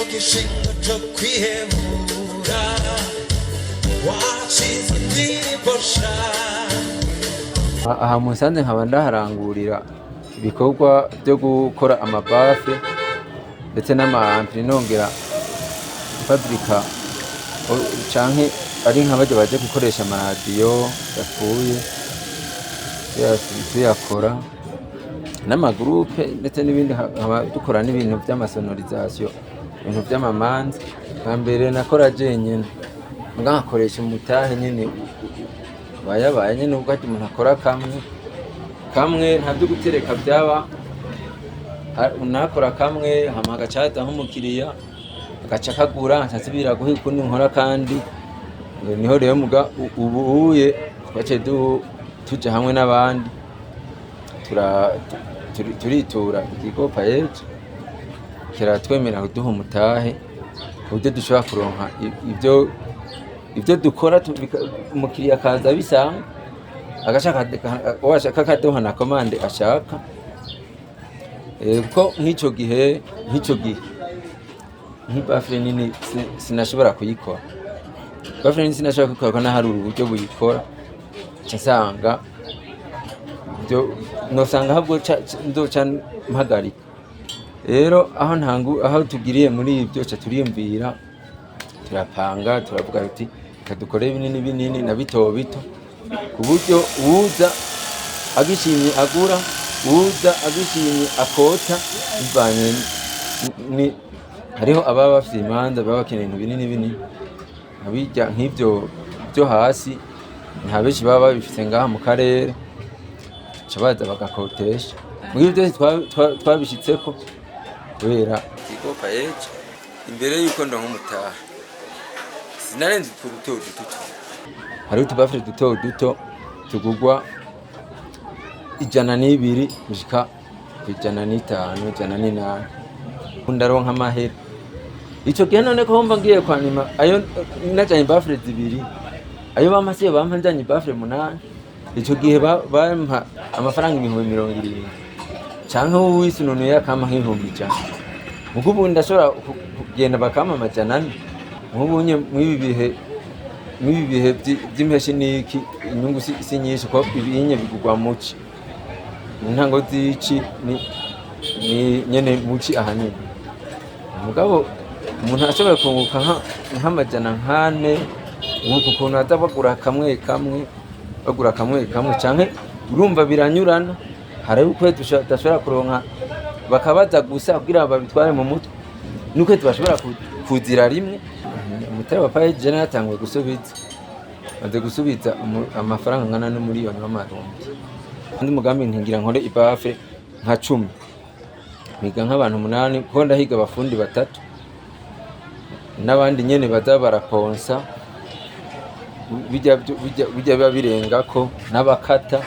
Mu gishingo cyo kwihebura washize indirimbo sha. Aha musanze nkaba ndaharangurira ibikorwa byo gukora ama baffles ndetse n'ama amplis, nongera fabrika canke ari nka barya baje gukoresha amaradiyo yapfuye, tuyakora n'ama groupes ndetse n'ibindi, nkaba dukora n'ibintu vy'ama sonorisation, ibintu vy'amamanza. Bwa mbere nakora jenyene, muga nkakoresha umutahe nyene bayabaye nyene, ubwo ati umuntu akora kamwe kamwe, nta vyo gutereka vyaba. Unakora kamwe, hama hagaca haza nk'umukiriya agaca akagura, nca nsubira guha ukundi nkora. Kandi niho rero muga ubu uye twaciye tuja hamwe n'abandi, turitura ikigo PAEEJ, kiratwemerera kuduha umutahe ku buryo dushobora kuronka ivyo dukora, umukiriya akaza abisanga, agashaka washaka akaduha na commande ashaka. Kuko nk'ico gihe nk'i baffle nini sinashobora kuyikora. Baffle nini sinashobora kuyikora ko naharura uburyo buyikora, nca nsanga ibyo nosanga ahubwo nzoca mpagarika. Rero aho ntangu aho tugiriye muri ibyo, ca turiyumvira, turapanga, turavuga tuti: "Reka dukore binini binini na bito bito, ku buryo uwuza agishimye agura, uwuza agishimye akota." Bivanye ni hariho ababa bafite imanza, baba bakeneye ibintu binini binini, abijya nk'ivyo byo hasi nta benshi baba babifite ngaha mu karere, baca baza bagakotesha. Muri ibyo byose twabishitseko kubera ikigo PAEEJ. Imbere yuko ndonka umutahe sinarenze utwo duto duto, hariho utu baffles duto duto tugugwa 102 gushika ku 105, 108. Ndaronka amahera ico gihe. None ko wumva ngiye kwanima ayo najanye baffles zibiri, ayo bampa siyo bampa njanye baffles munani. Ico gihe bampa amafaranga 70,000, canke uwisununuye akampa nk'100,000. Mugo ubu ndashobora kugenda bakampa 400. Nk'ubu nye mw'ibi bihe vy'impeshi niki, inyungu si nyinshi, kuko ibinye bigugwa muci, mu ntango z'ici ni nyene muci ahanini. Mugabo umuntu ashobora kunguka nk'amajana nk'ane, nk'uku kuntu baza bagura kamwe kamwe, bagura kamwe kamwe, canke urumva biranyurana. Hariho ukwezi udashobora kuronka, bakabaza gusa kugira babitware mu mutwe, n'ukwezi bashobora kuzira rimwe. Umutare wa PAEEJ jene yatanguye gusubiza, maze gusubiza amafaranga angana n'umuriyoni w'amarundi. Undi mugambi ntingira nkore i baffle nka 10, mpiga nk'abantu umunani, kuko ndahiga abafundi batatu n'abandi nyene baza baraponsa bijya biba birengako n'abakata.